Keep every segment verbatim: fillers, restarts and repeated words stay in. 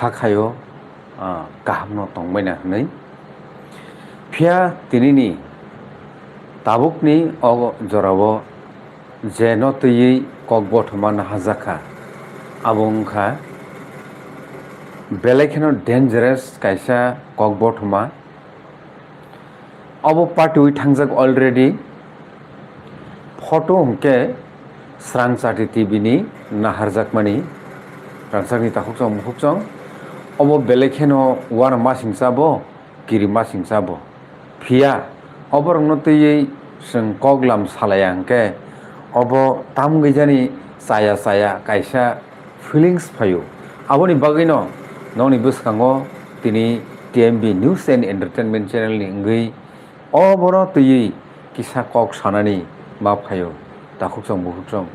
sakhaio, ah, kahamno tongbaina hwnwi. Phiya tinini tabukni o jorao je no twiwi kok bothoma naharjakha, abo wngkha belai kheno dangerous kaisa kok bothoma. Obo patiwi thangjak already. Photo hwnkhe Srangchati T V ni naharjakmani rangchakni takhukchong mukhukchong. Obo belai kheno uanamasingcha bo, kirimasingcha bo. Phiya oborokno twiwi chwng koklam salaiya hwnkhe obo tamgwijani chaya chaya kaisa feelings phaio. Aboni bagwino nokni bwskango tini T M B News and Entertainment channel ni wngwi obono twiwi kisa kok sanani ma phaio, takhukchong bukhukchong.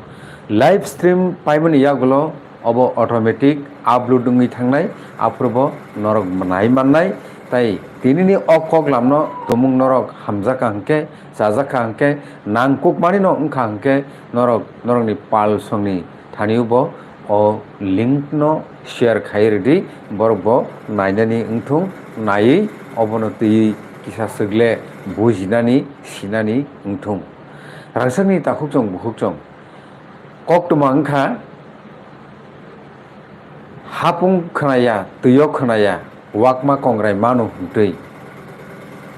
Live stream paimani yagulo obo automatic upload wngwi thangnai, aphuru bo norok nai mannai. Tai tinini o koklamno tumung norok hamjakha hwnkhe, chajakha hwnkhe, nangkukmani no wngkha hwnkhe, norok, norokni pal songni thani bo o link no share khai rwdi, borok bo nainani wngthung, naiwi obono twiwi kisa swkle bujinani, sinani wngthung. Rangchakni takhukchong bukhukchong koktwma wngkha, hapung khwnaya, twio khwnaya, wakma kongrai mano hwntwi.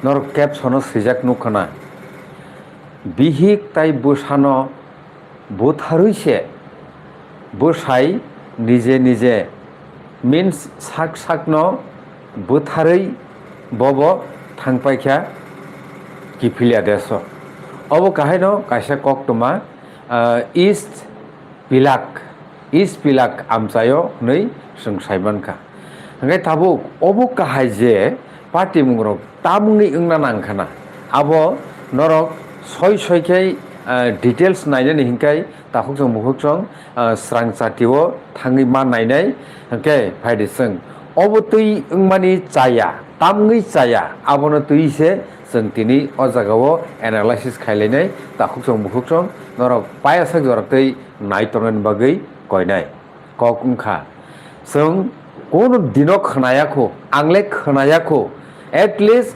Norok caption-o swijak nukha na, bihik tai bwsano butharwi se bwsai nije nije, means sak sakno butharwi bobo thangpaikha kiphilya deso. Obo kahaino kaisa koktwma, ah, East Pilak, East Pilak amchaio hwnwi chwng saimankha. Hwnkhe tabuk obo kahai je patimungrok tamungni wngna nangkhana, abo norok soi soi khe, ah, details nainani hinkhai takhukchong bukhukchong, ah, Srangchatio thangwi ma nainai. Hwnkhe phaidi chwng obo twi wngmani chaya, tamungwi chaya, abono twi se chwng tini o jagao analysis khailainai. Takhukchong bukhukchong norok payasak jora twi nai tongnani bagwi koinai kok wngkha. Chwng kono dino khwnayakho, angle khwnayakho, at least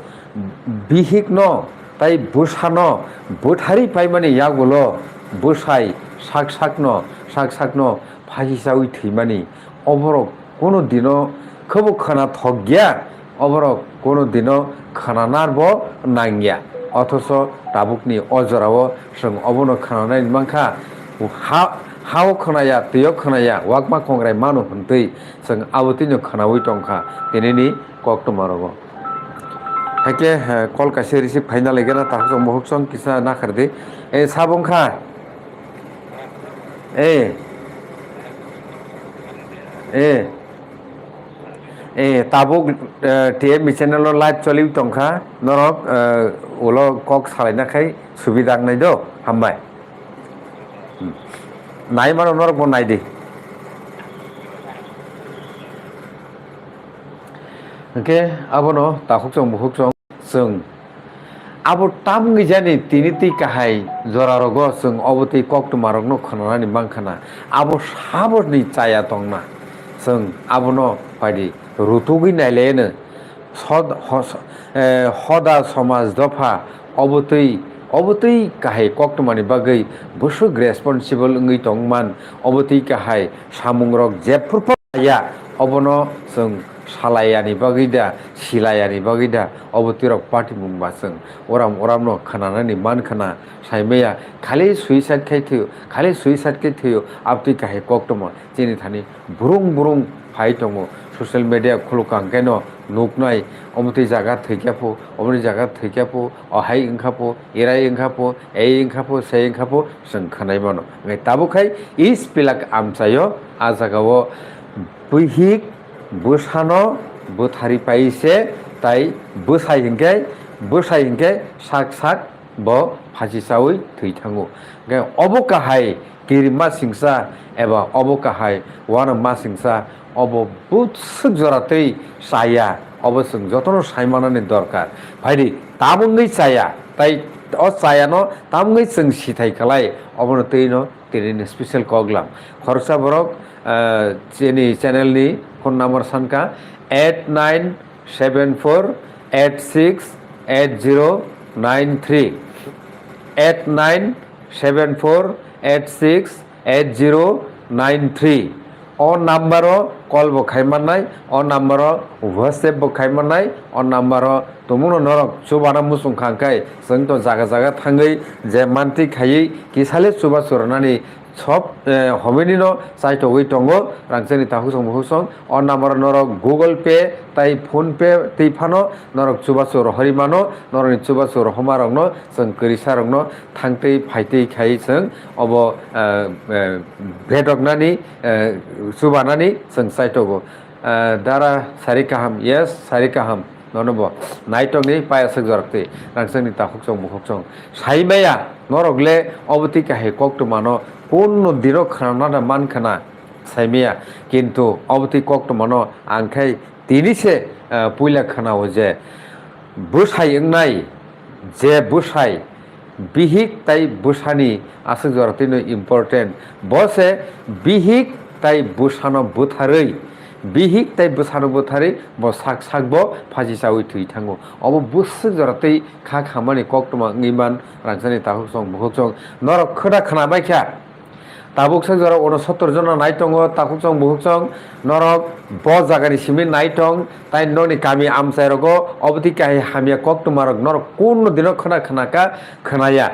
bihikno tai bwsano bwtharwi paimani yagulo bwsai sak sakno, sak sakno phasi chawi thwimani, oborok kono dino khebo khwna thokya. Oborok kono dino khwnanar bo nangya, othoso tabukni o jorao chwng obono khwnanai mankha. Ha, hao khwnaya, twio khwnaya, wakma kongrai mano hwntwi chwng abo twino khwnawi tongkha tinini koktwmarogo. Hakhe, eh, call kaisa receive khaina laigana, takhukchong bukhukchong kisa nakhardi. E, sabo wngkha? E, e. Eh, tabuk, eh, T M B channel o live choliwi tongkha, norok, eh, ulo kok salaina khai subida wngnai do, hambai. Hmm. Nai mano norok bo nai di. Hwnkhe abono takhukchong bukhukchong. Chwng abo tamgwijani tini twi kahai jorarogo chwng obo twi koktwmarokno khwnanani mankha na, abo saboni chaya tongna. Chwng abono phaidi rutugwi nailaiyano sod-, hos-, eh, hoda somaj dopha obo twi, obo twi kahai koktwmani bagwi bwswk responsible wngwi tongman, obo twi kahai samungrok jephru ya, obono chwng salaiyani bagwi da, silaiyani bagwi da, obo twirok party mung ba chwng oram oramno khwnanani man khwna saimaya, khali suicide khai thwio, khali suicide khai thwio, abtwi kahai koktwma chini thani burung burung phai tongo. Social media khulukha hwnkhe no nuknai, omo twi jaga thwikya pho, omo twi jaga thwikya pho, ohai wngkha pho, erai wngkha pho, ei wngkha pho, sei wngkha pho, chwng khwnai mano. Hwnkhe tabuk khai East Pilak amchaio, a jagao bihik bwsano bwthari pai se, tai bwsai hinkhe, bwsai hinkhe sak sak bo phasi chaui thwi thango. Hwnkhe obo kahai kirima singsa eba obo kahai uanama singsa, obo bwswk jora twi chaya, obo chwng jotono sai manani dorkar. Phaidi, tabukni chaya, tai o chayano tabukni chwng sithai khlai, obono twino tinini special koklam. Khoroksa borok, ah, chini channel ni phone number sankha eight nine seven four eight six eight zero nine three, eight nine seven four eight six eight zero nine three. O number o call bo khai mannai, o number o WhatsApp bo khai mannai, o number o tumungno norok chubana muchung kha hwnkhe chwng to jaga jaga thangwi je manti khaiwi kisale chubachu rwnani sob, eh, hominino chaitogwi tongo rangchakni takhuk song bukhuk song. O number o norok Google Pay tai PhonePe twi phano norok chubachu rohorwi mano, norokni chubachu rohormarokno chwng kwrwisarokno thangtwi phaitwi khai chwng obo, eh, eh, bedoknani, eh, chubanani chwng chaitogo. Eh, dara sari kaham, yes, sari kaham. Nono bo naitokni payaswk jorok twi rangchakni takhuk song bukhuk song. Saimaya norok le obo twi kahai koktwmano kunno dino khwnana mankha na saimaya. Kintu obo twi koktwmano ang khai tini se, eh, puila khwnao je bwsai wngnai, je bwsai bihik tai bwsani aswk jora twino important. Bo se bihik tai bwsano bwtharwi, bihik tai bwsano bwtharwi bo sak sak bo phachi chawi thwi thango. Obo bwswk jora twi kha khamani koktwma wngwi man rangchakni takhuk song bukhuk song. Norok khwda khwna bai kha. Tabuk sak jora uno sottor jona nai tongo, takhuk song bukhuk song, norok bo jagani simi nai tong, tai nokni kami amchai rogo obo twi kahai hamya koktwma rok norok kunno dino khwna khwna kha, khwnaya.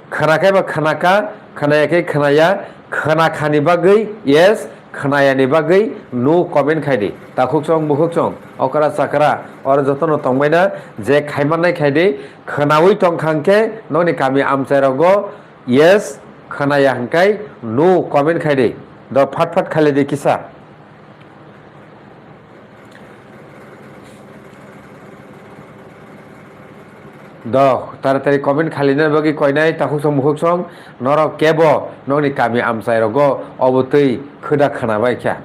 Khwna khe ba khwna kha, khwnaya khe khwnaya, khwna khani bagwi yes, khwnaya ni bagwi no comment khai di. Takhuk song bukhuk song, okra chakra, oro jotono tongbai na je khai mannai khai di, khwnawi tong kha hwnkhe nokni kami amchai rogo, yes, khwnaya hwnkhe no comment khai di. Do phat phat khaili di kisa. Do taratari comment khailina bagwi koinai takhuk song bukhuk song norok kebo nokni kami amchai rogo obo twi khwda khwna bai kha.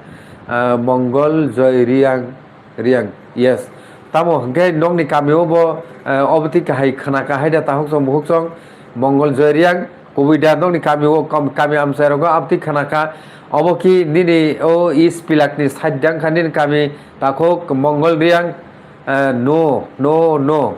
Ah, Mongol Joy Riang. Riang, yes. Tamo hwnkhe nokni kami o bo, eh, obo twi kahai khwna kha hai da takhuk song bukhuk song Mongol Joy Riang, kubui da nokni kami o kam-, kami amchai rogo obo twi khwna kha. Obo ki nini o east pilak ni side dang kha nini kami takhuk Mongol Riang, eh, no, no, no.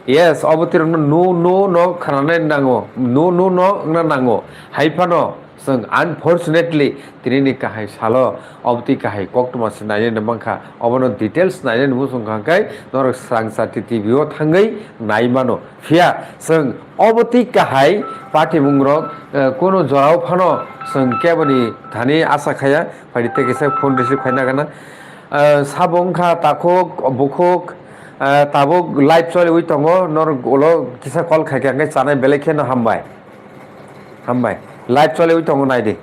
Yes, obo twi rokno no, no, no khwnanai nango, no, no, no wngna nango. Hai phano, Chwng unfortunately tinini kahai salo obotwi kahai koktwma se nainani mankha, obono details nainani muchung kha hwnkhe norok Swrangchati T V o thangwi nai mano. Phiya chwng obotwi kahai patimungrok, eh, kunu jorao phano chwng keboni thani asa khaya, phaidi tei kisa phone receive khaina gana. Eh, sabo wngkha takhuk bukhuk, eh, tabuk live choliwi tongo, norok ulo kisa call khaikha hwnkhe chanai belai kheno hambai. Hambai. Live choliwi tongo, nai di.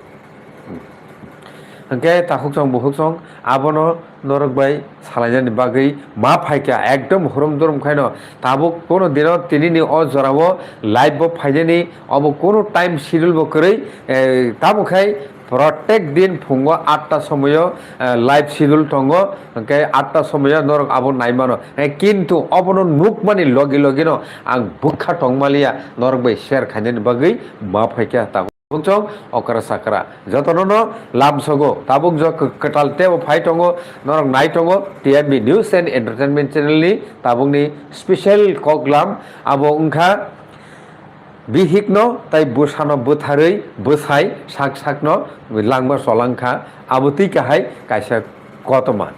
Hwnkhe takhuk chong bukhuk chong abono norok bai salainani bagwi ma phaikha, ekdom hurum durum khaino. Tabuk kono dino tinini o jorao live bo phainani obo kono time schedule bo kwrwi, eh, tamo khai protek din phungo atta somoyo, eh, live schedule tongo, hwnkhe atta somoyo norok abo nai mano. Eh, kintu obono nukmani logi logino ang bwkha tongmaliya, norok bai share khainani bagwi ma phaikha. Takhuk chong okra sakra jotono no lamsogo, tabuk jo k-, kwtal tebo phai tongo, norok nai tongo T M B News and Entertainment Channel ni tabukni special koklam, abo wngkha bihikno tai bwsano bwtharwi bwsai sak sakno langma cholangkha, abo twi kahai kaisa koktwma.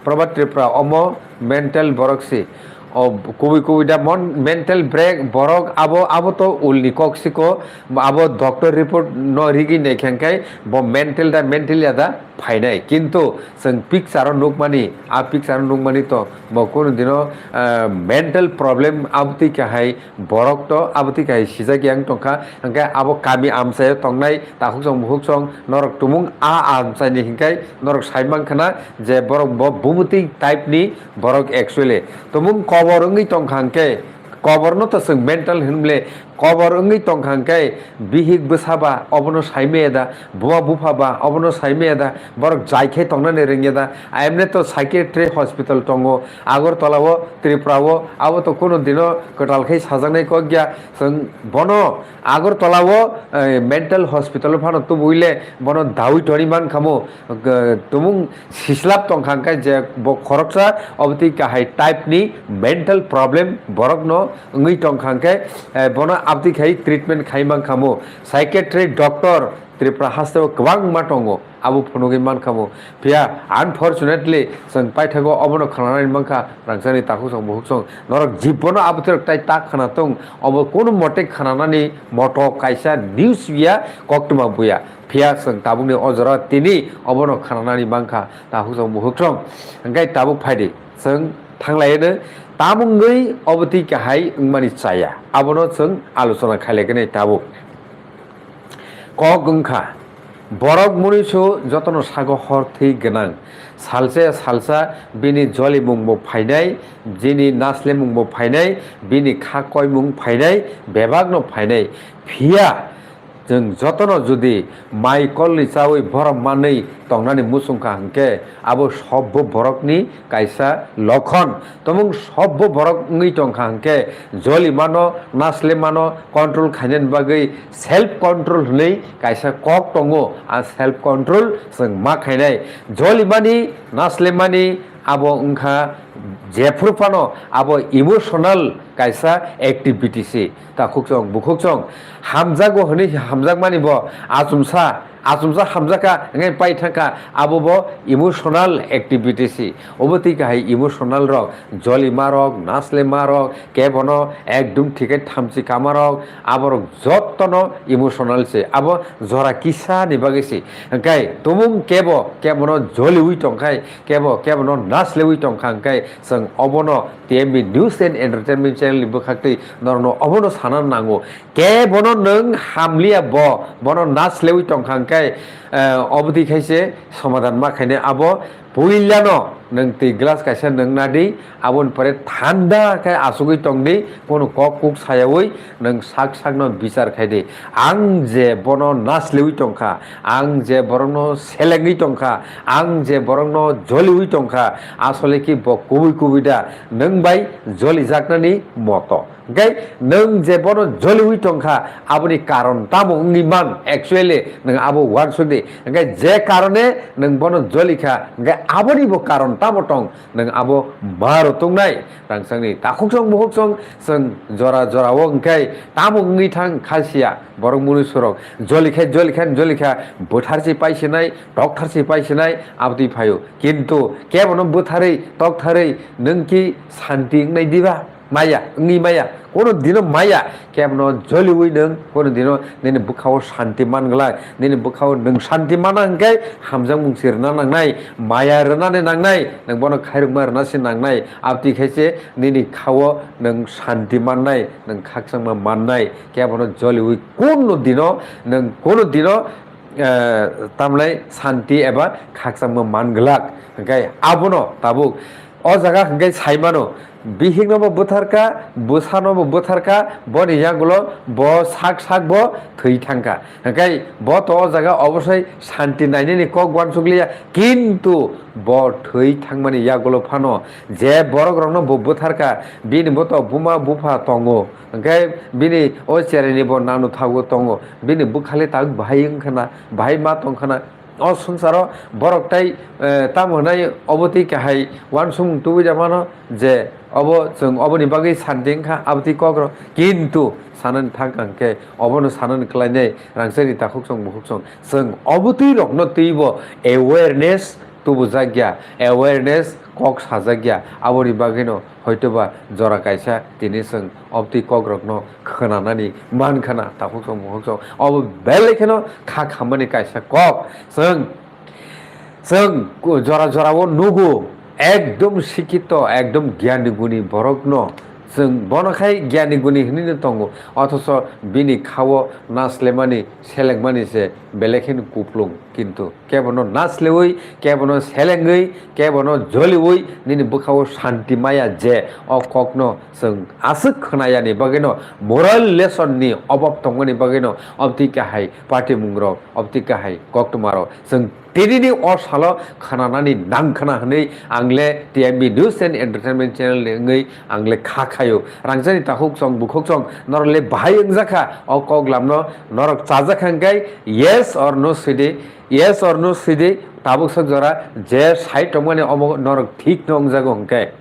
Probhat Tripura omo mental borok si. O kubui kubui da mon-, mental break borok abo, abo to ulni kok siko, abo doctor report no rigi naikha hwnkhe bo mental da mental ya da phainai. Kintu chwng picture o nukmani, a picture o nukmani to bo kunu dino, ah, mental problem abo twi kahai borok to abo twi kahai sijak yang tongkha. Hwnkhe abo kami amchaio tongnai takhuk chong bukhuk chong norok tumung a amchaini hwnkhe norok sai mankha na je borok bo bumutwi type ni borok actually. Tumung kobor wngwi tongkha hwnkhe koborno to chwng mental hwnle kobor wngwi tongkha hwnkhe bihik bwsa ba obono saimaya da, buma bupha ba obono saimaya da, borok jai khe tongnani rwngya da. Emne to psychiatry hospital tongo Agartala o, Tripura o, abo to kunu dino kwtal khe sajaknai kok ya. Chwng bono Agartala o, eh, mental hospital o phano tubui le bono dawi toni man kha mo. G-, tumung sislap tongkha hwnkhe je bo khoroksa obotwi kahai type ni mental problem borokno wngwi tongkha hwnkhe, eh, bono abotwi khai treatment khai man kha mo. Psychiatry doctor Tripura haste o kwbangma tongo, abo phunugwi man kha mo. Phiya unfortunately chwng paithago obono khwnanani man kha, rangchakni takhuk song bukhuk song. Norok jibbono abotwi rok tai ta khwna tong, obo kunu mote khwnanani moto kaisa news ya, koktwma buya. Phiya chwng tabukni o jora tini obono khwnanani mankha, takhuk chwng bukhuk chwng. Hwnkhe tabuk phaidi chwng thanglaiano tamungwi obotwi kahai wngmani chaya, abono chwng alochona khailaiganai tabuk. Kok wngkha, borok munisu jotono sago hor thwi gwnang. Salsa salsa bini jolimungbo phainai, bini naslemungbo phainai, bini kha koimung phainai, bebakno phainai. Phiya chwng jotono jodi mai kolni chawi borom manwi tongnani muchungkha hwnkhe, abo sobbo borokni kaisa lokhon. Tumung sobbo borok wngwi tongkha hwnkhe, jolimano, naslemano control khainani bagwi self control hwnwi kaisa kok tongo. A self control chwng ma khainai. Jolimani, naslemani abo wngkha jephru phano abo emotional kaisa activity se. Takhuk chwng, bukhuk chwng, hamjago hwnwi hamjakmani bo achomsa, achomsa hamjakha, hwnkhe pai thangkha, abo bo emotional activity se. Obo twi kahai emotional rok, jolima rok, naslema rok, kebono ekdum thikhe thamchi kama rok, aborok jottono emotional se. Abo jora kisa ni bagwi se. Hwnkhe tumung kebo, kebono joliwi tongkhai, kebo, kebono naslewi tongkha hwnkhe, chwng obono T M B News and Entertainment Channel ni bwkhaktwi norokno obono sana nango. Kebono nwng hamliya bo, bono naslewi tongkha hwnkhe, eh, obotwi khaise somadan ma khainai. Abo puilano nwng twi glass kaisa nwng nadi, aboni pore thanda khe asugwi tongdi, kono kok kuk sayawi nwng sak sakno bichar khaidi. Ang je bono naslewi tongkha, ang je borokno selengwi tongkha, ang je borokno joliwi tongkha, asole ki bo kubui kubui da nwng bai jolijaknani moto. Hwnkhe nwng je bono joliwi tongkha, aboni karon tamo wngwi man, actually nwng abo uansukdi. Hwnkhe je karone nwng bono jolikha, hwnkhe aboni bo karon tamo tong, nwng abo ma rw tongnai. Rangchakni takhuk song bukhuk song, chwng jora jora o hwnkhe tamo wngwi thang kha siya, borok munisurok jolikhe, jolikhe, jolikha, bwtharchi paisinai, toktharchi paisinai, abotwi phaio. Kintu kebono bwtharwi, toktharwi nwng ki santi wngnai diba? Maya, wngwi maya. Kono dino maya, kebono joliwi nwng, kono dino nini bwkhao santi man glak. Nini bwkhao nwng santi mana hwnkhe hamjakmung se rwna nangnai, maya rwnani nangnai, nwng bono khairokma rwna se nangnai. Abotwi khe se nini khao nwng santi mannai, nwng khakchangma mannai. Kebono joliwi kono dino nwng kono dino, eh, tamlai santi eba khakchangma man glak. Hwnkhe abono tabuk o jaga hwnkhe sai mano, bihikno bo bwtharkha, bwsano bo bwtharkha, boni yagulo bo sak sak bo thwi thangkha. Hwnkhe bo to o jaga obosai santi nainani kok uansukliya, kintu bo thwi thangmani yagulo phano je borok rokno bo bwtharkha, bini bo to buma bupha tongo, hwnkhe bini o cherai ni bo nanu thago tongo, bini bwkhali tabuk bahai wngkhana, bahai ma tongkhana. O swngcharo borok tai, eh, tamo hwnai obo twi kahai uansukmung tubui da mano je obo chwng oboni bagwi santi wngkha abotwi kokrok. Kintu sanani thang ang khe obono sanani kwlainai rangchakni takhuk song bukhuk song. Chwng obo twi rokno twibo awareness tubujak ya, awareness kok sajak ya. Aboni bagwino hoitoba jora kaisa tini chwng obotwi kokrokno khwnanani man khna, takhuk song bukhuk song. Obo belai kheno kha khammani kaisa kok. Chwng, chwng jora jorao nugo, ekdom sikhito, ekdom gyani guni borokno. Chwng bono khai gyani guni hinwi no tongo, othocho bini khao naslemani, selengmani se belai kheno kuplung, kintu kebono naslewi, kebono selengwi, kebono joliwi nini bwkhao shanti maya je o kokno chwng aswk khwnayani bagwino, moral lesson ni obab tongmani bagwino obtwi kahai patimungrok, obtwi kahai koktwmarok chwng tinini o salo khwnanani nang khwna hwnwi ang le T M B News and Entertainment Channel ni wngwi ang le kha khaio. Rangchakni takhuk chwng bukhuk chwng norok le bahai wngjakha o koklamno, norok chajakha hwnkhe yes or no swidi, yes or no swidi, tabuk sak jora je sai tongmani omo norok thik no wngjago hwnkhe.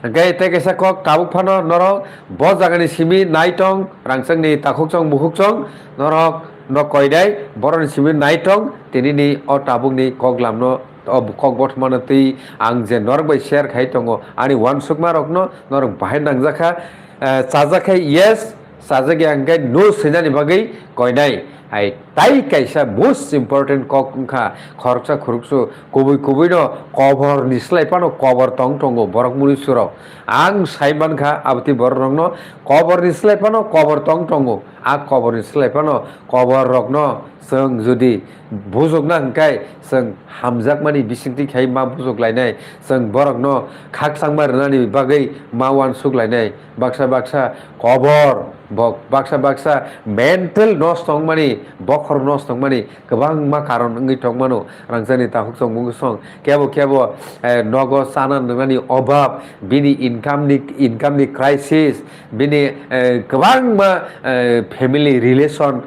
Hwnkhe tei kaisa kok tabuk phano norok bo jagani simi nai tong, rangchakni takhuk chwng bukhuk chwng norok no koinai borokni simi nai tong, tinini o tabukni koklamno o kok bothomano twi ang je norok bai share khai tongo ani uansukmarokno norok bahai nangjakha, eh, chajakha yes, chajakya hwnkhe no swinani bagwi koinai. Hai tai kaisa most important kok wngkha, khoroksa khoroksu kubui kubuino koborni slai phano kobor tong tongo borok munusurok. Ang sai mankha aboni bororokno koborni slai phano kobor tong tongo. A koborni slai phano koborrokno chwng jodi bujokna hwnkhe chwng hamjakmani bisingtwi khai ma bujok lainai, chwng borokno khakchangma rwnani bagwi ma uansuk lainai. Baksa baksa kobor, bo-, baksa baksa mental nosto wngmani, bokhorok nosto wngmani kwbangma karon wngwi tongmano. Rangchakni takhuk chwng bukhuk chwng kebo kebo, eh, nogo chana nwngnani obab, bini income ni, income ni crisis, bini, eh, kwbangma, eh, family relation,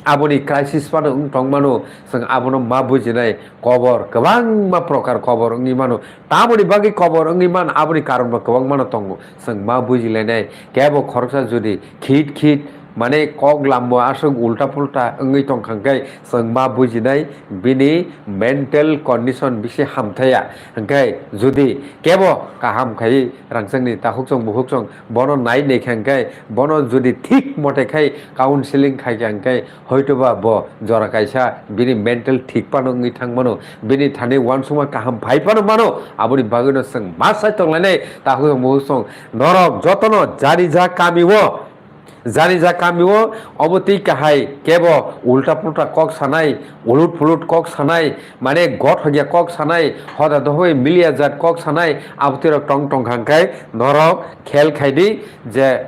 aboni crisis phano wng tongmano, chwng abono ma bujinai kobor, kwbangma prokar kobor wngwi mano. Tamoni bagwi kobor wngwi man, aboni karonbo kwbangmano tongo, chwng ma bujilainai. Kebo khoroksa jodi khit khit, mane, koklambo aswk ulta pulta wngwi tongkha hwnkhe, chwng ma bujinai bini mental condition bisi hamthaya. Hwnkhe jodi kebo kaham khai rangchakni takhuk chwng bukhuk chwng bono nai naikha hwnkhe, bono jodi thik mote khai counseling khaikha hwnkhe, hoitoba bo jora kaisa bini mental thik phano wngwi thang mano, bini thani uansukma kaham phai phano mano. Aboni bagwino chwng ma sai tonglainai takhuk chwng bukhuk chwng norok jotono jani ja kami o, jani ja kami o obo twi kahai kebo ulta pulta kok sanai, ulut pulut kok sanai, mane gothokya kok sanai, hoda dohoi miliya jat kok sanai, abotwi rok tong tongkha hwnkhe norok khel khaidi je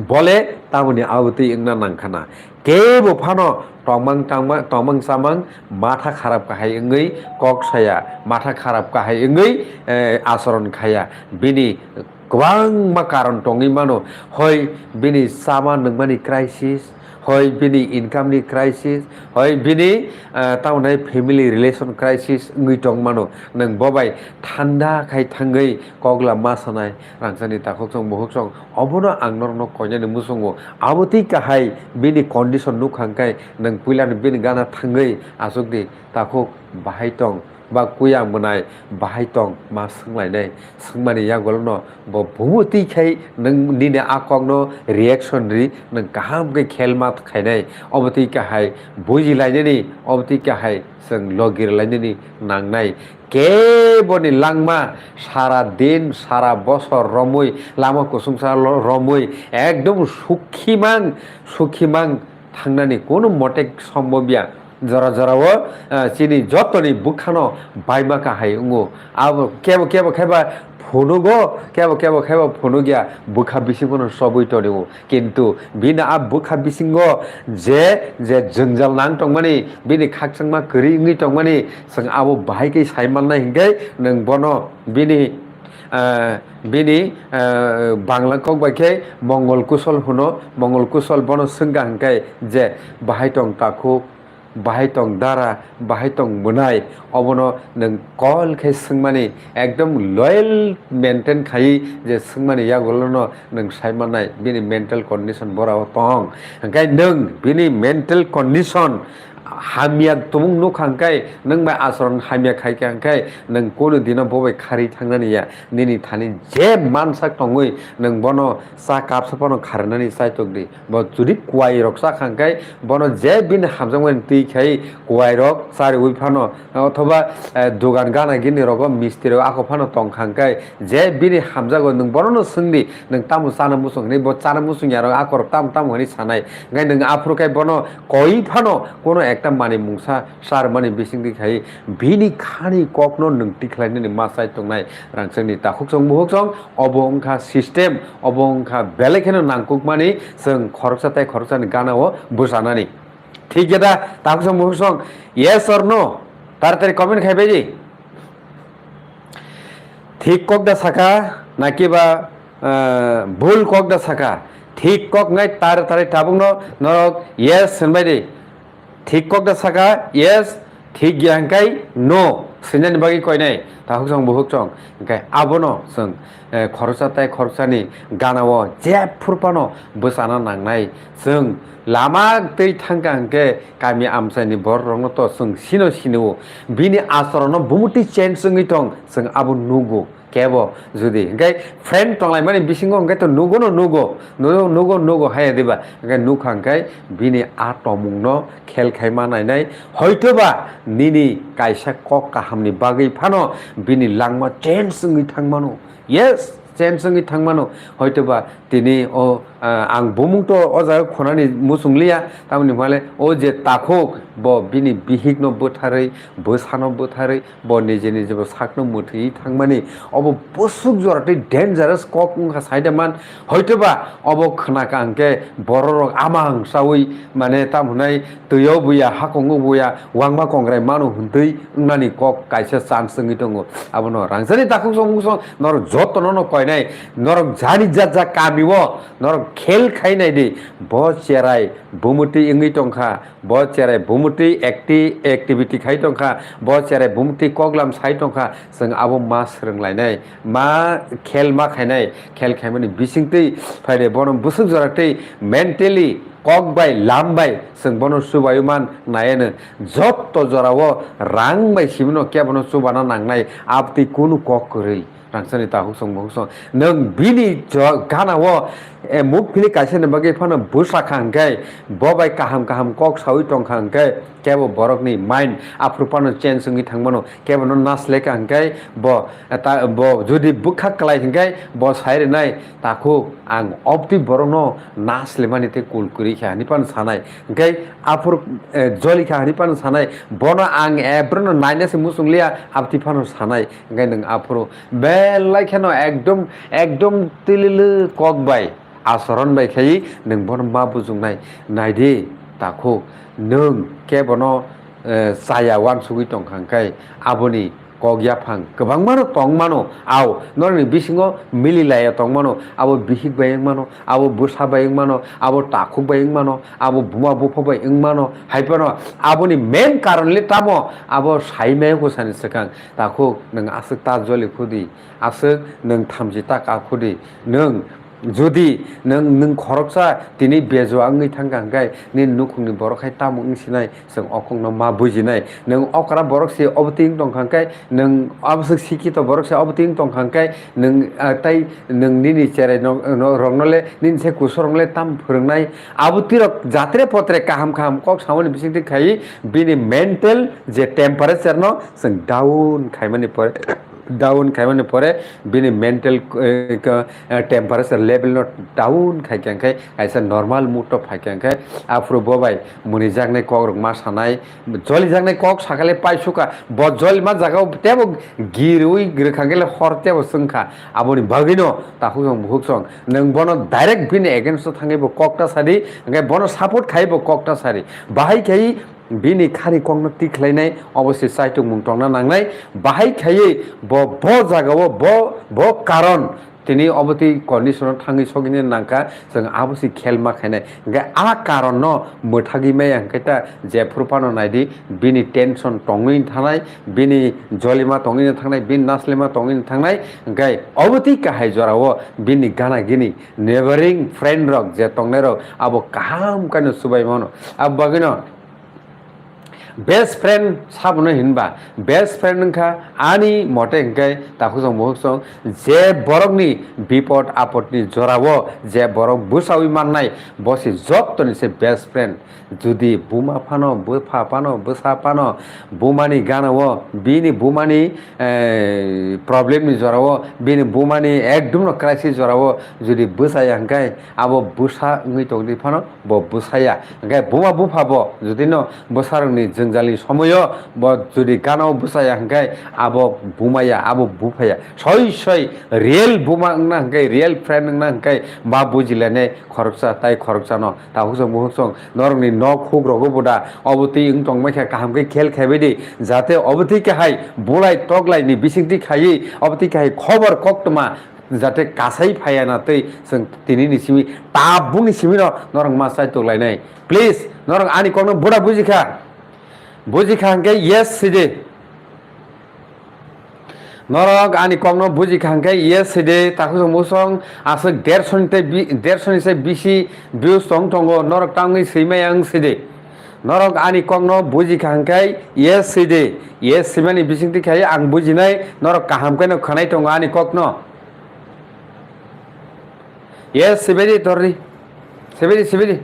bole tamoni abotwi wngna nangkhana. Kebo phano tongmang tangma-, tongmang chamang matha kharap kahai wngwi kok saya, matha kharap kahai wngwi, eh, acharon khaya. Bini kwbangma karon tongwi mano, hoi bini chama nungmani crisis, hoi bini income ni crisis, hoi bini, ah, tamoni family relation crisis wngwi tong mano. Nwng bo bai thanda khai thangwi koklam ma sanai, rangchakni takhuk chwng bukhuk chwng, obono ang norokno koinani muchungo. Abo twi kahai bini condition nukha hwnkhe nwng puilano bini gana thangwi achukdi, takhuk bahai tong, ba kuya mwnai bahai tong ma swnglainai. Swngmani yagulono bo bumo twi khai nwng nini a kokno reaction ri, nwng kaham khe khel ma khainai. Obo twi kahai bujilainani, obo twi kahai chwng logi rwlainani nangnai. Keboni langma sara din, sara bosor romwi, lama kusungsa lo-, romwi, ekdom sukhimang, sukhimang thangnani kono mote sombobya. Jora jorao, ah, chini jotoni bwkhano baima kahai wngo. Abo kebo, kebo kheba phunugo, kebo, kebo kheba phunugya, bwkha bisingono sobwi tonio. Kintu bini a bwkha bisingo je, je jwngjal nang tongmani, bini khakchangma kwrwi wngwi tongmani, chwng abo bahai khe sai mannai hinkhe nwng bono bini, ah, bini, ah, Bangla kok bai khe Mongol Kusol hwno, Mongol Kusol bono swngkha hinkhe je bahai tong takhuk, bahai tong dara, bahai tong mwnai, obono nwng call khe swngmani, ekdom loyal maintain khai je swngmani yagulono nwng sai mannai bini mental condition borao tong. Hwnkhe nwng bini mental condition hamya tumung nukha hwnkhe, nwng bai acharon hamya khaikha hwnkhe, nwng kunu dino bo bai kharwi thangnani ya. Nini thani je mansak tongwi nwng bono cha kapsa phano kharnani chaitok di. Bo jodi kuwai rok cha kha hwnkhe, bono je bini hamjakmani twi khai kuwai rok chariwi phano, othoba, eh, dogan gana gini rogo mistri rok ako phano tong kha hwnkhe, je bini hamjago nwng bono no swng di, nwng tamo chana muchung hinwi, bo chana muchung ya rok ako rok tamo tamo hinwi sanai. Hwnkhe nwng aphuru khai bono koi phano kono ek ta manwi mungsa charmani bisingtwi khai bini khani kokno nwng tikhlainani ma chai tongnai rangchakni takhuk chwng buhuk chwng. Obo wngkha system, obo wngkha belai kheno nangkukmani chwng khoroksa tei khoroksani gana-o bwchanani. Thik khe da takhuk chwng buhuk chwng? Yes or no? Taratari comment khai bai di. Thik kok da saka, naki ba, eh, bhul kok da saka? Thik kok ngai tar tarai tabukno norok yes hwnbai di. Thik kok da saka yes, thik ya hwnkhe no, swinani bagwi koinai takhuk chwng buhuk chwng. Hwnkhe abono chwng, eh, khoroksa tai khoroksani gana-o jephru phano bwchana nangnai. Chwng lama twi thangkha hwnkhe kami amchaini borok rokno to chwng sino sino. Bini acharono bumuti change wngwi tong, chwng abo nugo. Kebo jodi hwnkhe friend tonglaimani bisingo hwnkhe to nugo no nugo, nugo, nugo, nugo haya diba? Hwnkhe nukha hwnkhe bini a tomungno khel khaima nainai. Hoitoba nini kaisa kok kahamni bagwi phano bini langma change wngwi thangmano. Yes, change wngwi thangmano. Hoitoba tini o, ah, ang bumung to o jaga khonani muchung liya, tamoni hwnle o je takhuk bo bini bihikno bwtharwi, bwsano bwtharwi, bo nije nije bo sakno mwthwi thangmani, obo bwswk jora tei dangerous kok wngkha saida man. Hoitoba obo khwnakha hwnkhe bororok amang saui, mane, tamo hwnai, twi-o buya, hakongo buya, wangma kongrai mano hwntwi wngnani kok kaisa chance wngwi tongo. Abono rangchakni takhuk chwng buhuk chwng norok jotono no koinai, norok jani jat jat kami-o norok khel khai nai di, bo cherai bumutwi wngwi tongkha, bo cherai bumutwi acti-, activity khai tongkha, bo cherai bumutwi koklam sai tongkha, chwng abo ma swrwng lainai, ma khel ma khainai, khel khaimani bisingtwi phainai bono bwswk jora tei mentally kok bai lam bai chwng bono chubaui man nai ano. Jotto jorao rang bai sibino kebono chubana nangnai, abtwi kunu kok kwrwi. Rangchakni takhuk chwng buhuk chwng. Nwng bini jo-, gana-o, eh, muk philwi kaisa ni bagwi phano bwsa kha hwnkhe, bo bai kaham kaham kok saui tong kha hwnkhe, kebo borokni mind aphuru phano change wngwi thangmano, kebono nasleka hwnkhe bo, eh, ta-, bo jodi bwkha kwlai hwnkhe bo sai rwnai, takhuk ang obtwi borokno naslemani tei kul kwrwi kha hwnwi phano sanai. Hwnkhe aphuru, eh, joli kha hwnwi phano sanai, bono ang ebrono naina se muchung liya, abtwi phano sanai. Hwnkhe nwng aphuru belai kheno ekdom, ekdom twilili kok bai acharon bai khai nwng bono ma bujungnai. Naidi takhuk, nwng kebono, eh, chaya uansugwi tongkha hwnkhe aboni kok yaphang kwbangmano tongmano, au norokni bisingo mililaiya tongmano, abo bihik bai wngmano, abo bwsa bai wngmano, abo takhuk bai wngmano, abo buma bupha bai wngmano, hai phano aboni main karon le tamo abo sai maya kwsani swkang. Takhuk, nwng aswk ta joli khudi, aswk nwng thamchi ta ka khudi, nwng jodi nwng, nwng khoroksa tini bejua wngwi thangkha hwnkhe nini nukhungni borok hai tamo wng sinai, chwng o kokno ma bujinai. Nwng okra borok se obo twi wng tongkha hwnkhe, nwng aboswk sikhito borok se obo twi wng tongkha hwnkhe, nwng, ah, tai nwng nini cherai no, no, rokno le, nini se kusurokno le tamo phwrwngnai? Abo twirok jatre potre kaham kaham kok samani bisingtwi khai bini mental je temperature no chwng down khaimani pore, down khaimani pore bini mental, eh, ka, eh, temperature level no down khai khe, hwnkhe kaisa normal mood to phai khe, hwnkhe aphuru bo bai muni jaknai kok rok ma sanai, joli jaknai kok sakale pai suka, bo joli ma jaga o tebo girwi rwkha khe le hor tebo chwngkha. Aboni bagwi no takhuk chwng bukhuk chwng nwng bono direct bini against o thangwi bo kok ta sadi, hwnkhe bono support khai bo kok ta sadi. Bahai khai bini khani kokno tikhlainai, obo se chaitukmung tongna nangnai. Bahai khaiwi bo, bo jagao bo, bo karon tini obo twi condition o thangwi sogwini nangkha, chwng abo se khel ma khainai. Hwnkhe a karon no mwthagwi maya hwnkhe ta jephru phano naidi, bini tension tongwi thanai, bini jolima tongwi thangnai, bini naslima tongwi thangnai. Hwnkhe obo twi kahai jorao bini gana gini neighboring friend rok je tongnai rok abo kaham khe no chubai mano. Abo bagwi no Best friend sabono hinba, best friend wngkha ani mote hwnkhe takhuk song bukhuk song, je borokni bipod apodni jorao je borok bwsawi mannai, bo se jottoni se best friend. Judi buma phano, bupha phano, bwsa phano, bumani ganao, bini bumani, eh, problemni jorao, bini bumani ekdumno crisis jorao judi bwsaya hwnkhe, abo bwsa wngwi tongdi phano bo bwsaya. Hwnkhe buma bupha bo judino bwsarokni jwngjalni somoio bo judi ganao bwsaya hwnkhe, abo bumaya, abo buphaya. Soi soi real buma wngna hwnkhe, real friend wngna hwnkhe ma bujilainai khoroksa tai khoroksano. Takhuk song bukhuk song norokni nok huk rogo bo da obo twi wng tongmai kha, kaham khe khel khaibai di, jate obo twi khe hai bulai toklaini bisingtwi khaiwi obo twi khe hai khobor koktwma jate kasai phaiya na twi chwng tini ni simi tabukni simi no norok ma chai toklainai. Please, norok ani kokno bwda buji kha, buji kha hwnkhe yes sidi. Norok ani kokno buji kha hwnkhe yes sidi, takhuk song bukhuk song aswk dershoni tei bi-, dershoni se bisi views tong tongo, norok tangwi swimai ang sidi. Norok ani kokno buji kha hwnkhe yes sidi, yes simani bisingtwi khai ang bujinai, norok kaham khe no khwnai tongo ani kokno. Yes, sibidi tordi. Sibidi, sibidi.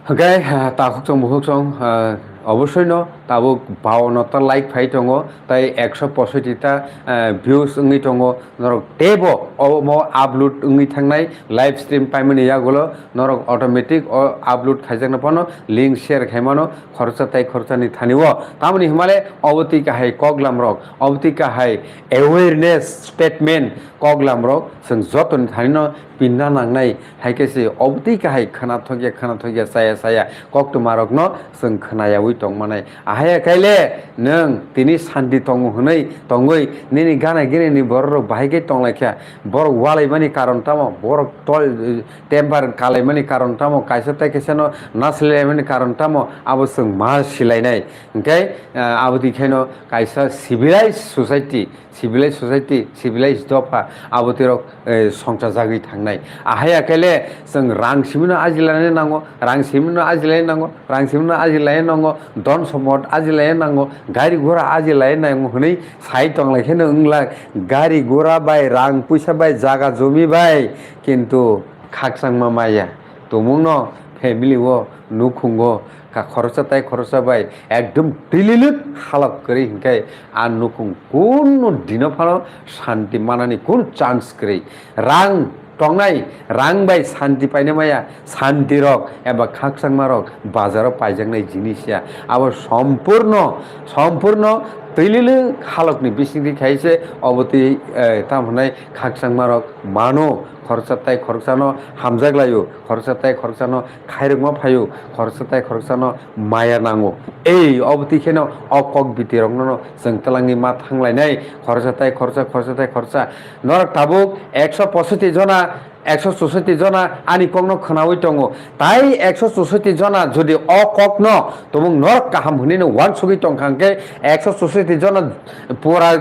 Hwnkhe, ah, takhuk song bukhuk song, ah, obossoi no tabuk bawanno ta like phai tongo, tai ekso posoiti ta, ah, views wngwi tongo. Norok teibo omo upload wngwi thangnai live stream paimani yagulo norok automatic o upload khaijakno phano link share khaimano khoroksa tai khoroksani thani o. Tamoni hwnmale obo twi kahai koklam rok, obo twi kahai awareness statement koklam rok chwng jotoni thani no pinna nangnai, hai khe se obo twi kahai khwnathokya, khwnathokya, chaya, chaya koktwma rokno chwng khwnayaui tongmanai. Ahaya khaile nwng tini santi tongo hwnwi tongwi nini gana gini ni borok rok bahai khe tonglaikha, borok walaimani karon tamo, borok tol, temper kalaimani karon tamo, kaisa tai kaisa no nasilai laimani karon tamo, abo chwng ma silainai. Hwnkhe, ah, abo twi khaino kaisa civilized society, civilized society, civilized dopha, abo twi rok, eh, songchajagwi thangnai. Ahaya khaile chwng rang simino ajilaina nango, rang simino ajilaina nango, rang simino ajilaina nango, don sompot ajilaina nango, gari gora ajilaina nango hwnwi sai tonglaikhe no wngla, gari gora bai, rang puisa bai, jaga jomi bai, kintu khakchangma maya. Tumungno family o, nukhungo, ka khoroksa tai khoroksa bai ekdom twililwk halok kwrwi hwnkhe a nukhung kunu dino phano santi manani kunu chance kwrwi. Rang tongnai, rang bai santi paina maya, santi rok eba khakchangma rok bazaro paijaknai jinis ya. Abo sompurno, sompurno twililwk halokni bisingtwi khaise obo twi, eh, tamo hwnai khakchangma rok mano, khoroksa tai khoroksano hamjak laio, khoroksa tai khoroksano khairokma phaio, khoroksa tai khoroksano maya nango. Ei, obo twi kheno o kok biti rokno chwng twlangwi ma thanglainai, khoroksa tai khoroksa, khoroksa tai khoroksa. Norok tabuk ekso posoiti jona, ekso chusoti jona ani kokno khwnaui tongo. Tai ekso chusoti jona jodi o kokno tumung norok kaham hwnwi no uansugwi tongkha hwnkhe ekso chusoti jona pura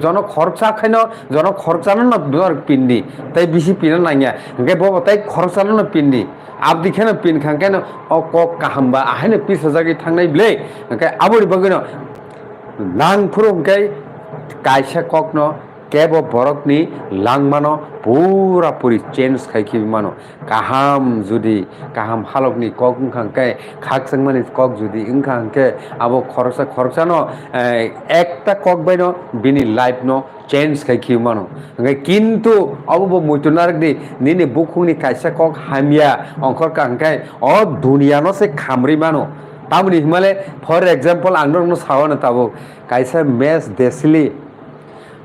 jono khoroksa khaino, jono khoroksano no norok pindi, tai bisi pina nangya, hwnkhe bobo tai khoroksano no pindi, abdi kheno pin kha hwnkhe no o kok kaham ba ahaino pisajagwi thangnai ble, hwnkhe aboni bagwino nang phuru hwnkhe kaisa kokno kebo borokni langmano pura puri change khai khibi mano. Kaham jodi kaham halokni kok wngkha hwnkhe, khakchangmani kok jodi wngkha hwnkhe, abo khoroksa khoroksano, eh, ekta kok baino bini life no change khai khibi mano. Hwnkhe kintu obo bo muitu narwkdi, nini bukhukni kaisa kok hamya ongkhorkha hwnkhe o duniya no se khamri mano. Tamoni hwnmale, for example, ang norokno sao no tabuk, kaisa mess desli,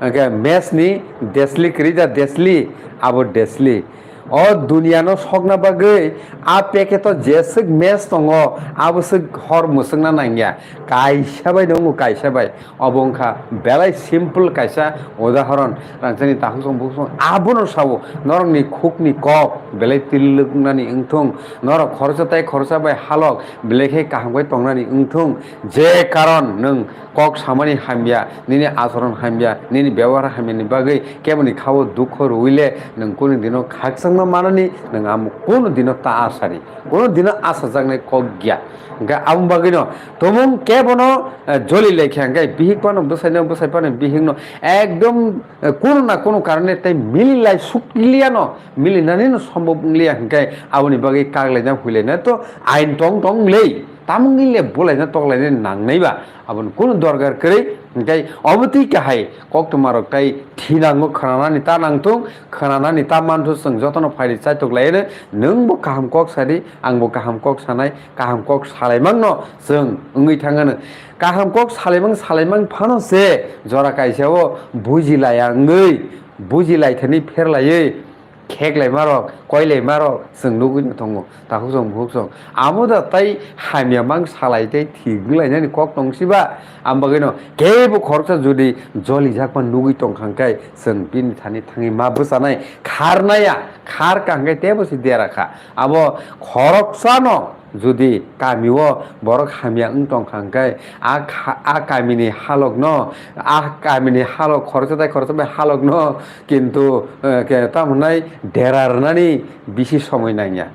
hwnkhe mess ni desli kwrwi da desli, abo desli. O duniya no sokna bagwi a packet o jeswk mess tongo, abo swk hor mwswkna nangya. Kaisa bai no wngo, kaisa bai. Obo wngkha belai simple kaisa udahoron. Rangchakni takhuk song bukhuk song abono sao, norokni khukni kok belai twililwk wngnani wngthung, norok khoroksa tai khoroksa bai halok belai khe kaham khe tongnani wngthung. Je karon nwng kok samani hamya, nini achoron hamya, nini bebohar hamyani bagwi keboni khao dukho rwile nwng kunu dino khakchangma manani nwng amo kuno dino ta asari, kuno dino asajaknai kok giya. Hwnkhe aboni bagwino tumung kebono, eh, joli laikha, hwnkhe bihik phano bwsaino, bwsai phano bihikno ekdom, eh, kuno na kuno karone tei mililai sukliyano, milinanino sombhob wngliya, hwnkhe aboni bagwi kaklaina huilaina to ain tong tong wngli, tamungni le bulaina toklaina nangnaiba. Aboni kunu dorkar kwrwi, hwnkhe obo twi kahai koktwmarok tai thinango khwnanani ta nangthung, khwnanani ta manthung, chwng jotono phaidi chaitok laiano, nwngbo kaham kok sadi, angbo kaham kok sanai, kaham kok salaimangno chwng wngwi thangano. Kaham kok salaimang salaimang phano se jora kaisao buji laya wngwi, buji laithani pherlaiwi, kheklaimarok, koilaimarok chwng nugwi no tongo, takhuk chwng bukhuk chwng. Amo da tai hamya mang salai tei thik wnglainani kok tong siba? Ang bagwino kebo khoroksa jodi jolijakma nugwi tongkha hwnkhe chwng bini thani thangwi ma bwchanai, kharnaya, kharka hwnkhe teibo se dera kha. Abo khoroksano jodi kamio borok hamya wng tongkha hwnkhe, a kha-, a kamini halokno, a kamini halok khoroksa tai khoroksa bai halokno kintu, eh, ke, tamo hwnai dera rwnani bisi somoi nangya.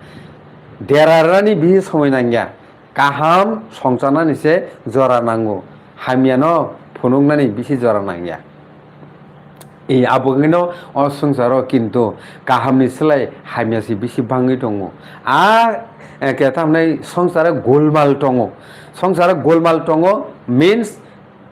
Dera rwnani bisi somoi nangya. Kaham songcharnani se jora nango. Hamyano phunuknani bisi jora nangya. I, abo wngwino o swngcharo kintu kahamni slai hamya se bisi bangwi tongo. A, eh, ke tamnai swngcharo golmal tongo. Swngcharo golmal tongo means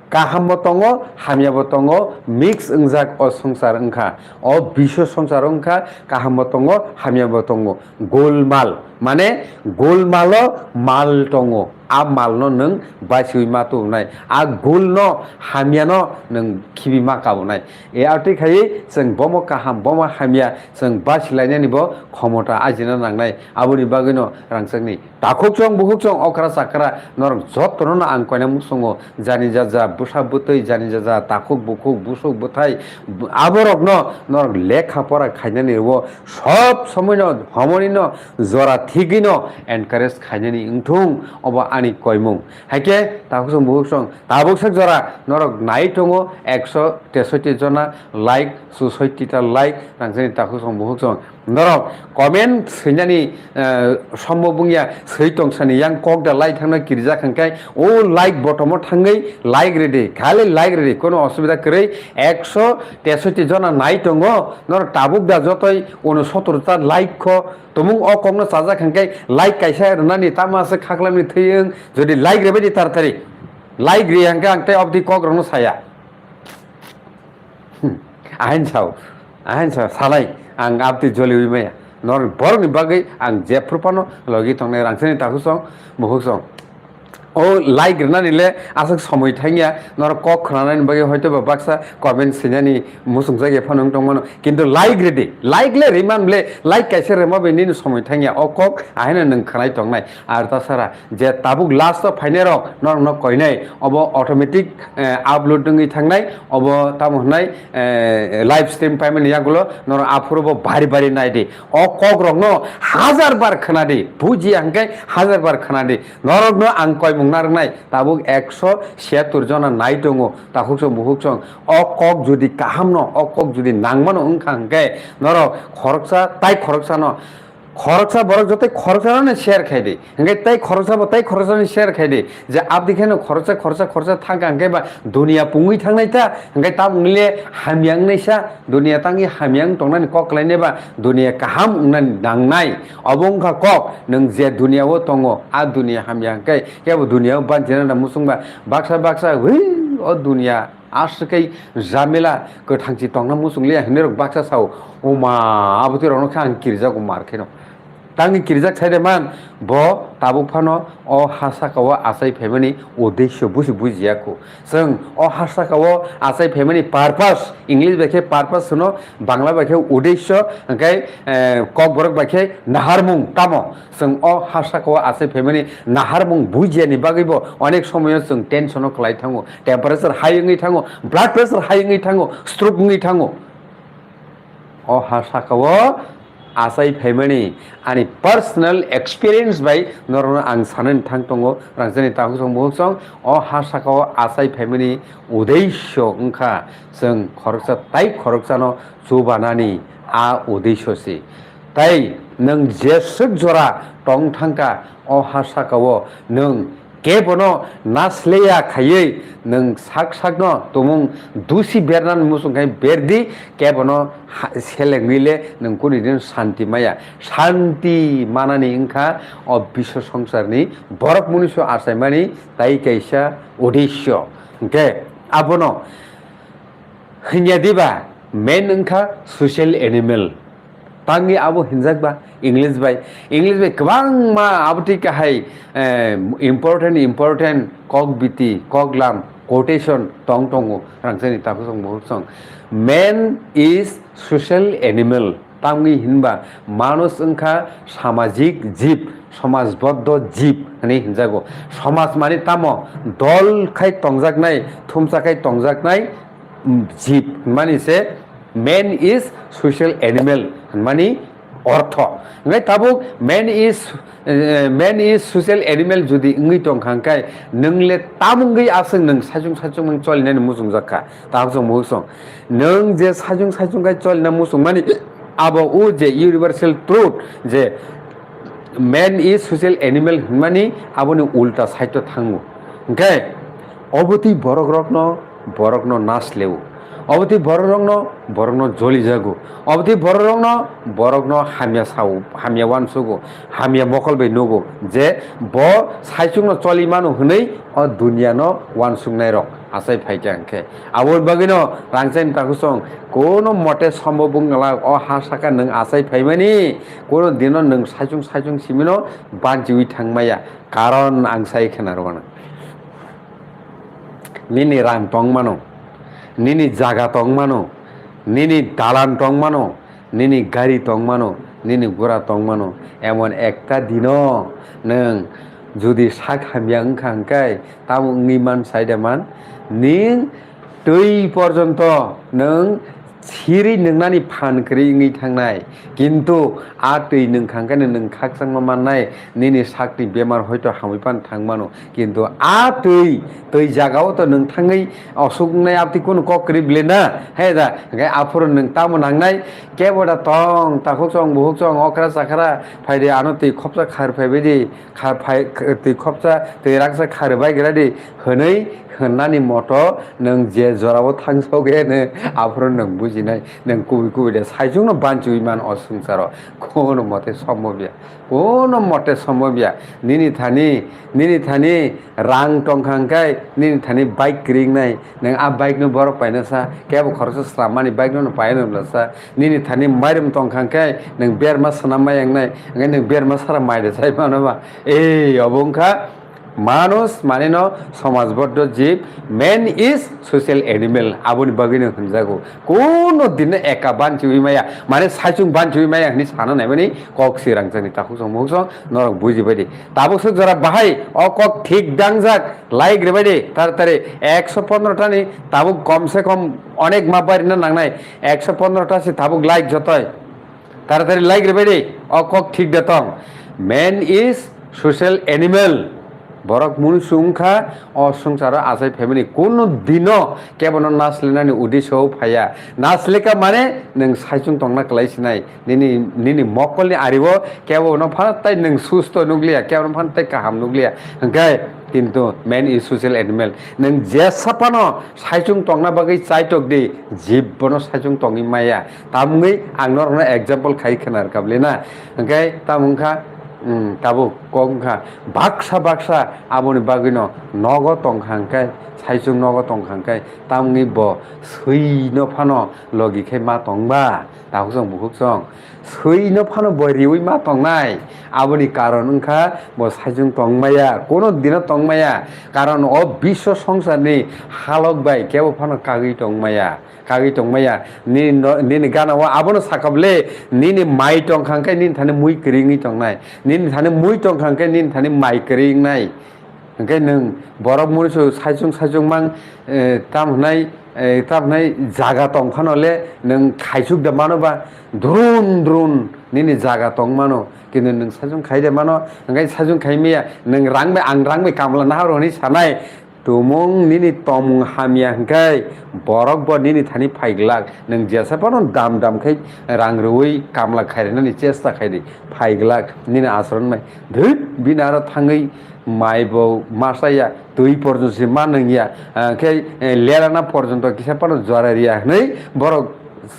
kahambo tongo, hamyabo tongo, mix wngjak o swngchar wngkha. O bisho swngcharo wngkha, kahambo tongo, hamyabo tongo. Golmal, mane golmalo mal tongo. A malno nwng basiwi ma tubunai. A golno, hamyano nwng khibi ma kabunai. E atwi khaiwi chwng bomo kaham, bomo hamya chwng basilainani bo khomota ajina nangnai. Aboni bagwino rangchakni takhuk chwng, bukhuk chwng, okra chakra norok jotono no ang koina muchungo. Jani jaja bwsa bwtwi, jani jaja takhuk bukhuk, busuk bwthai, b-, aborokno norok lekha pora khainani rwo sob somoino homoni no jora thigwi no encourage khainani wngthung, obo ani koimung. Haikhe takhuk chwng bukhuk chwng tabuk sak jora norok nai tongo ekso tesotti jona like, susotti ta like, rangchakni takhuk chwng bukhuk chwng. Norok comment swinani, eh, sombo bungya swi tongsani yang kok da lai thangna kirijak hwnkhe o like bottom o thangwi like ridi, khali like ridi, kono osubida kwrwi. Ekso tesotti jona nai tongo, norok tabuk da jotoi uno sotoro ta like kho tumung o kokno chajak hwnkhe like kaisa rwnani tamo aswk khaklamni thwi wng, jodi like ribaidi taratari like ri hwnkhe ang tei obdi kokrokno saya. Hmm. Ahain sao, ahain sao, salai, ang abdi joliwi maya. Nor borokni bagwi ang jephru phano logi tongnai rangchakni takhuk song, bukhuk song. O like rwnani le aswk somoi thangya, norok kok khwnanani bagwi hoito ba baksa comment swinani muchungjak ya phano wng tongmano. Kintu like ridi, like le riman ble, like kaisa rema bai nini somoi thangya. O kok ahaino nwng khwnai tongnai. Ar tasara je tabuk last o phainai rok norokno koinai, obo automatic, eh, upload wngwi thangnai, obo tamo hwnai, eh, live stream paimani yagulo norok aphuru bo bari bari naidi. O kok rokno hajar bar khwnadi, bujiya hwnkhe hajar bar khwnadi. Norokno ang koimung narwknai, tabuk ekso siyattor jona nai tongo, takhuk song bukhuk song. O kok jodi kahamno, o kok jodi nangmano wngkha hwnkhe norok khoroksa tai khoroksano Khoroksa borok joto khoroksano share khai di. Hingke tei khoroksa bo tei khoroksano share khai di. Je abdi kheno khoroksa, khoroksa, khoroksa thangka hingke ba duniya pungwi thangnai ta. Hingke tabuk nile hamya wngnai sa, duniya tangwi hamya wng tongnani kok khlainai ba, duniya kaham wngnani nangnai. Obo wngkha kok, nwng je duniya o tongo, a duniya hamya hingke kebo duniya o banchina da muchung ba baksa baksa, hui, o duniya aswkei jamila kwthangchi tongna muchungliya hinwi rok baksa sao, "Oma, abotwi rokno khe ang kirijago mar kheno." Tangni kirijak sai de man, bo tabuk phano o ha saka o achai phaimani uddesyo busi bujiya kho. Chwng o ha saka o achai phaimani purpose, English bai khe purpose hwno, Bangla bai khe uddesyo, hwnkhe, eh, Kokborok bai khe naharmung tamo. Chwng o ha saka o achai phaimani naharmung bujiyani bagwi bo onek somoyo chwng tension o kwlai thango, temperature high wngwi thango, blood pressure high wngwi thango, stroke wngwi thango. O ha saka o achai phaimani ani personal experience bai norokno ang sanani thang tongo, rangchakni takhuk song bukhuk song. O ha saka o achai phaimani uddesyo wngkha chwng khoroksa tai khoroksano chubanani, a uddesyo se. Tai nwng jeswk jora tong thangkha, o ha saka-o nwng kebono nasleya khaiwi nwng sak sakno tumung dusi bernani muchung khai berdi, kebono ha-, selengwi le nwng kuni din shanti maya. Shanti manani wngkha o biswa songsarni borok mwnwi se achaimani tai kaisa uddesyo. Hwnkhe abono hwnya diba, man wngkha social animal. Tangwi abo hinjak ba English bai, English bai kwbangma abo twi kahai, eh, important, important kok biti, kok lam, quotation tong tongo, rangchakni takhuk song bukhuk song. Man is social animal. Tangwi hinba manush wngkha samajik jib, somajboddo jib hwnwi hinjago. Somaj mani tamo dol khai tongjaknai, thumsa khai tongjaknai, mm, jib hwnmani se man is social animal hwnmani ortho. Hwnkhe tabuk man is, eh, man is social animal jodi wngwi tongkha hwnkhe nwng le tamo wngwi aswk nwng saichung saichung nwng cholinani muchungjak kha, tahuk chwng muhuk chwng. Nwng je saichung saichung khai cholina muchungmani abo o je universal truth je man is social animal hwnmani aboni ulta side o thango. Hwnkhe obo twi borok rokno, borokno nasleo. Obo twi borok rokno, borokno jolijago. Obo twi borok rokno, borokno hamya sao, hamya uansugo, hamya mokol bai nugo je bo saichungno choli mano hwnwi o duniano uansuknai rok achai phaikha hwnkhe. Aboni bagwino rangchakni takhuk song, kono mote sombo bwngala o ha saka nwng achai phaimani, kono dino nwng saichung saichung simino banchiwi thangmaya. Karon ang sai khna rwmano. Nini rang tong mano, nini jaga tong mano, nini dalan tong mano, nini gari tong mano, nini gura tong mano, emon ekta dino nwng jodi sak hamya wngkha hwnkhe tamo wngwi man sai de man, ning twi porjonto nwng siri nwngnani phan kwrwi wngwi thangnai, kintu a twi nwng kha hwnkhe nwng khakchangma mannai, nini sakni bemar hoito hamwi pan thang mano. Kintu a twi, twi jagao to nwng thangwi osuk wngnai, aboni kunu kok kwrwi bwle na, he da, hwnkhe aphuru nwng tamo nangnai, kebo da tong, takhuk chong, bukhuk chong, okra chakra, phai di, ano twi khopsa khar phai bai di, khar phai, twi khopsa, twi raksa khar bai gra di, hwnwi hwnnani moto nwng je jorao thangsok ya, nwng aphuru nwng bujinai, nwng kubui kubui de saichungno banchiwi man o swngcharo, kono mote sombo ya. Kono mote sombo biya. Nini thani, nini thani rang tongkha hwnkhe, nini thani bike kwrwi wngnai. Nwng a bike no borok paina sa, kebo khoroksa swlammani bike no paina bwla sa. Nini thani mairum tongkha hwnkhe, nwng berma swnam mai wngnai. Hwnkhe nwng berma sara mai de sai mano ba. Ei, obo wngkha Manush mane no somajboddo jib, man is social animal. Aboni bagwi no hwnjago. Kono din no eka banchiwi maya, mane saichung banchiwi maya hwnwi sana naimani kok si rangchakni takhuk song mukhuk song norok bujibai di. Tabuk swk jora bahai o kok thik dangjak, like ribai di, taratari ekso pondro tani tabuk kom se kom onek ma barina nangnai, ekso pondro ta se tabuk like jotoi. Taratari like ribai di, o kok thik de tong. Man is social animal. Borok munusu wngkha o swngcharo achai phaimani. Kunu dino kebono naslenani uddesyo phaiya. Nasleka mane nwng saichung tongna kwlai sinai. Nini, nini mokolni ario kebono phano tai nwng susto nukliya, kebono phano tai kaham nukliya. Hwnkhe kintu man is social animal. Nwng jesa phano saichung tongna bagwi chaitok di, jib bono saichung tongwi maya. Tamungwi ang norokno example khai khna rwkha bwle na. Hwnkhe tamo wngkha, mm, tabuk kok wngkha baksa baksa aboni bagwino nogo tongkha hwnkhe, saichung nogo tongkha hwnkhe, tamungwi bo swino phano logi khe ma tongba, takhuk song bukhuk song. Swino phano bo riwi ma tongnai. Aboni karon wngkha bo saichung tongmaya, kono dino tongmaya. Karon o biswa songsarni halok bai kebo phano kagwi tongmaya. Kagwi tongmaya, nini no, nini gana o abono sakable, nini mai tongkha hwnkhe nini thani mui kwrwi wngwi tongnai, nini thani mui tongkha hwnkhe nini thani mai kwrwi wngnai. Hwnkhe nwng borok munusu saichung saichung mang, eh, tam hwnai, eh, tam hwnai jaga tong phano le nwng khaisuk da mano ba, drun drun nini jaga tong mano, kintu nwng saichung khai de mano, hwnkhe saichung khai maya, nwng rang bai, ang rang bai kamla nahar hwnwi sanai, Tumung nini tongmung hamya hwnkhe borok bo nini thani phaiglak. Nwng jesa phano dam dam khe rang rwui kamla khairwnani chesta khaidi, phaiglak nini asoron bai. Dhut, bini aro thangwi mai bo ma chaya, twi porjonto se ma nungya, ah, khe, eh, lerana porjonto kisa phano jora riya hwnwi borok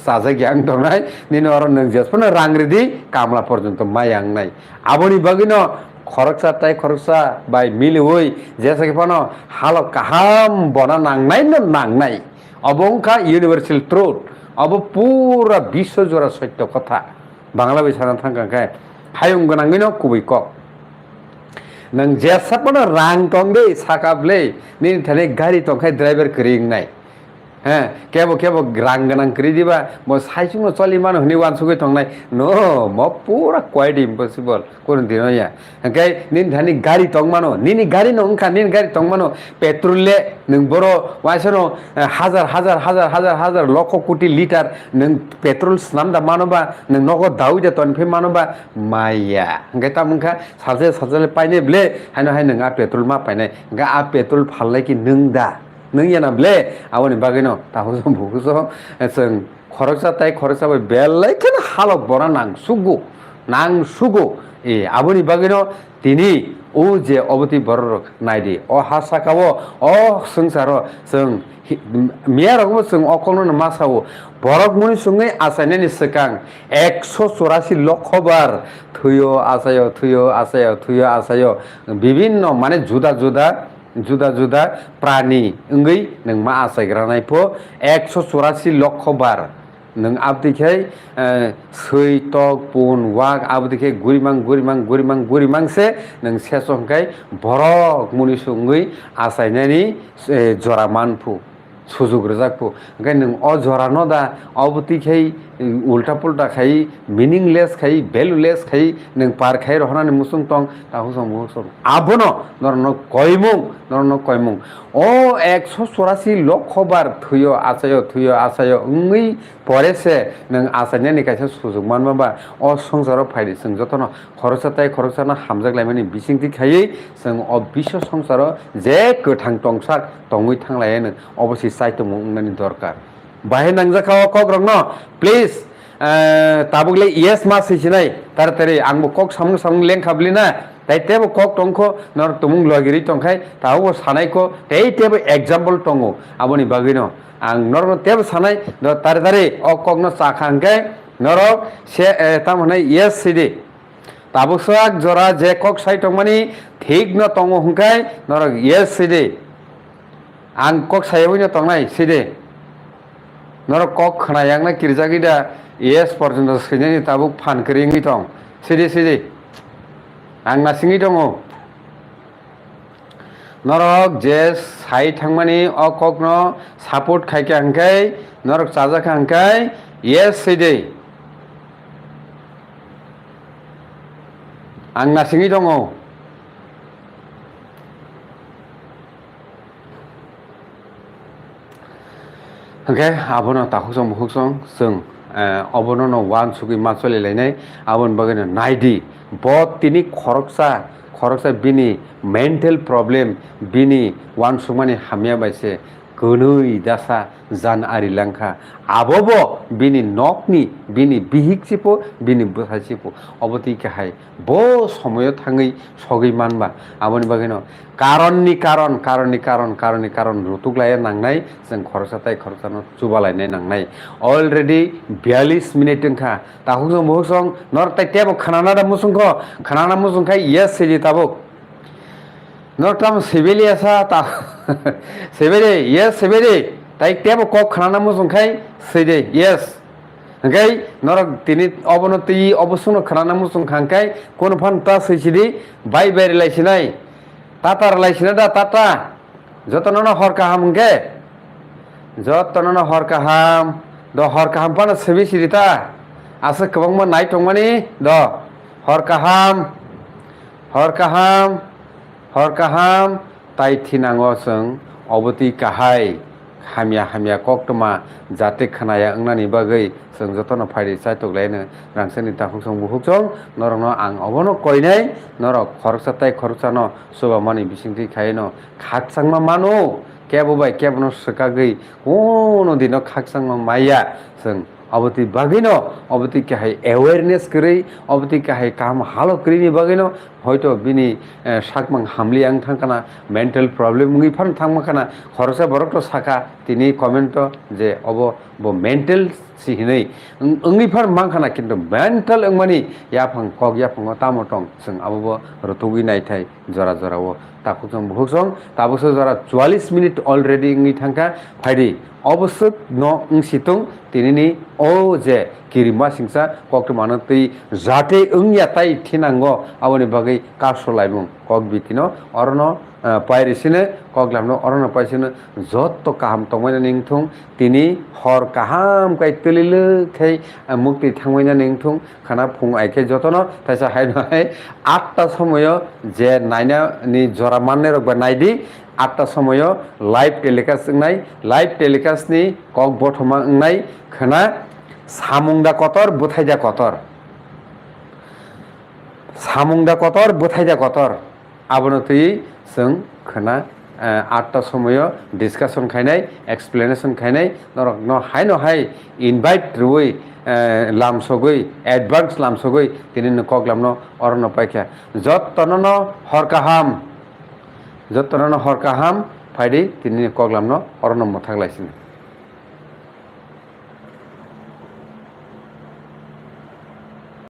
chajakya wng tongnai. Nini oro nwng jesa phano rang ridi, kamla porjonto maya wngnai. Aboni bagwino khoroksa tai khoroksa bai miliui jesa khe phano halok kaham bona nangnai no nangnai. Obo wngkha universal truth. Obo pura biswa jora sotto kotha. Bangla bai sana thangkha khe hayung gwnangwino kubui kok. Nwng jesa phano rang tong de saka ble, nini thani gari tong khai driver kwrwi wngnai. He, kebo kebo rang gwnang kwrwi diba, bo saichungno choli mano hwnwi uansugwi tongnai. No, mo pura quite impossible, kunu dino ya. Hwnkhe nini thani gari tong mano, nini gari no wngkha, nini gari tong mano, petrol le nwng boro waisano, eh, hajar, hajar, hajar, hajar, hajar, lokho koti litar nwng petrol swnam da mano ba, nwng nogo daui da tonphi mano ba, maya. Hwnkhe tamo wngkha, salsa salsa le painai ble, haino hai nwng a petrol ma painai, hwnkhe a petrol phallai ki nwng da? Nwng yana ble, aboni bagwino takhuk bukhuk so, chwng khoroksa tai khoroksa bai belai kheno halok bona nang sugo, nang sugo. E, aboni bagwino tini o je oboti bororok naidi, o ha sakao, o swngcharo chwng hi-, miyarokbo chwng o kokno ma sao. Borok muni sungwi achainani swkang ekso chorasi lokho bar thwiyo achaio, thwiyo achaio, thwiyo achaio, bibinno mane juda juda juda juda prani wngwi nwng ma achaigranai pho ekso chorasi lokho bar. Nwng aboni khe, eh, swi, tok, pun, wak, aboni khe gurimang, gurimang, gurimang, gurimang se nwng seso hwnkhe borok muni sungwi achainani, eh, jora manphu, sujuk rwjakphu. Hwnkhe nwng o jorano da, obo twi khai, ulta pulta khai, meaningless khai, valueless khai, nwng par khai rohornani muchung tong, takhuk song bukhuk song. Abono norokno koimung, norokno koimung. O ekso chorasi lokho bar thwiyo achaio, thwiyo achaio wngwi pore se nwng achainani kaisa sujuk manma ba o swngcharo phaidi chwng jotono khoroksa tai khoroksano hamjak laimani bisingtwi khaiwi chwng o biswa swngcharo je kwthang tongsak tongwi thanglaiya nwng obo se chaitongmung wngnani dorkar. Bahai nangjak kha o kokrokno, please, eh, tabuk le yes ma swi sinai, tare tare ang bo kok samung samung leng kha bwlwi na, tai tebo kok tong kho, norok tumung logirwi tong khai, tabuk bo sanai kho, tei tebo example tongo, aboni bagwino ang norokno tebo sanai, do tare tare o kokno cha kha hwnkhe norok se, eh, tamo hwnwi yes sidi. Tabuk swk jora je kok sai tongmani thik no tongo hwnkhe norok yes sidi. Ang kok saywi no tongnai sidi. Norok kok khna yakna kirjagwi da yes porjonto swinani tabuk phan kwrwi wngwi tong. Sidi, sidi. Ang nasingwi tongo. Norok je sai thangmani o kokno support khaikha hwnkhe, norok chajakha hwnkhe, yes sidi. Ang nasingwi tongo. Hwnkhe abono takhuk song bukhuk song chwng, eh, obono no uansugwi ma choli lainai, aboni bagwino naidi, bo tini khoroksa, khoroksa bini mental problem, bini uansukmani hamya bai se kwnwi dasa jan ari langkha. Abobo bini nokni, bini bihik sipo, bini bwsai sipo. Obo twi kahai bo somoyo thangwi sogwi manba. Aboni bagwino karonni karon, karonni karon, karonni karon rutuk laiya nangnai, chwng khoroksa tai khoroksano chuba lainai nangnai. Already biyalish minute wngkha. Takhuk song bukhuk song, norok tai tebo khnana da muchungkho, khnana muchungkha yes sidi tabuk. Norok tamo sibili asa ta, sibili, yes sibili. Tai tebo kok khnana muchung khai sidi, yes. Hwnkhe norok tini obono twi obo sungno khnana muchung kha hwnkhe kunu phano ta swi sidi, bai bai rwlai sinai. Tata rwlai sina da tata. Jotono no hor kaham hwnkhe. Jotono no hor kaham. Do hor kaham phano swi sidi ta. Aswk kwbangma nai tongmani do. Hor kaham. Hor kaham. Hor kaham, tai thinango chwng obo twi kahai hamya hamya koktwma jate khwnaya wngnani bagwi chwng jotono phaidi chaitok laino rangchakni takhuk chwng bukhuk chwng norokno ang obono koinai norok khoroksa tai khoroksano chubamani bisingtwi khaino khakchangma mano kebo bai kebono swkagwi kuno dino khakchangma maya chwng. Abotwi bagwino, abotwi kahai awareness kwrwi, abotwi kahai kaham halo kwrwini bagwino, hoito bini, eh, sakmang hamli ang thang kana, mental problem wngwi phano thangma kana, khoroksa borok to saka tini comment o je obo bo mental si hinwi wng-, wngwi phano mang kana, kintu mental wngmani yaphang kok yaphango tamo tong, chwng abo bo rwtugwi naithai jora jorao. Takhuk chwng bukhuk chwng tabukso jora chwalish minute already wngwi thangkha, phaidi oboswk no wngsi tong tinini o je kirima singsa koktwmano twi jate wngya tai thinango aboni bagwi kar solaimung kok bitino orono, eh, pairi sino koklamno orono paisino jotto kaham tongmani wngthung tini hor kaham kai twlilwk khai, eh, muktwi thangmani wngthung. Khana phung ai khe jotono taisa hai no hai atta somoyo je naina ni jora manne rok ba naidi, atta somoyo live telecast wngnai, live telecast ni kok bothoma wngnai khana samung da kotor, bwthai da kotor, samung da kotor, bwthai da kotor. Abono twi chwng khwna, eh, atta somoyo discussion khainai, explanation khainai, norokno haino hai invite rwui, eh, lamsogwi, advance lamsogwi tini no koklamno orono paikha. Jottono no hor kaham, jottono no hor kaham phaidi tini ni koklamno orono mwthak laisini.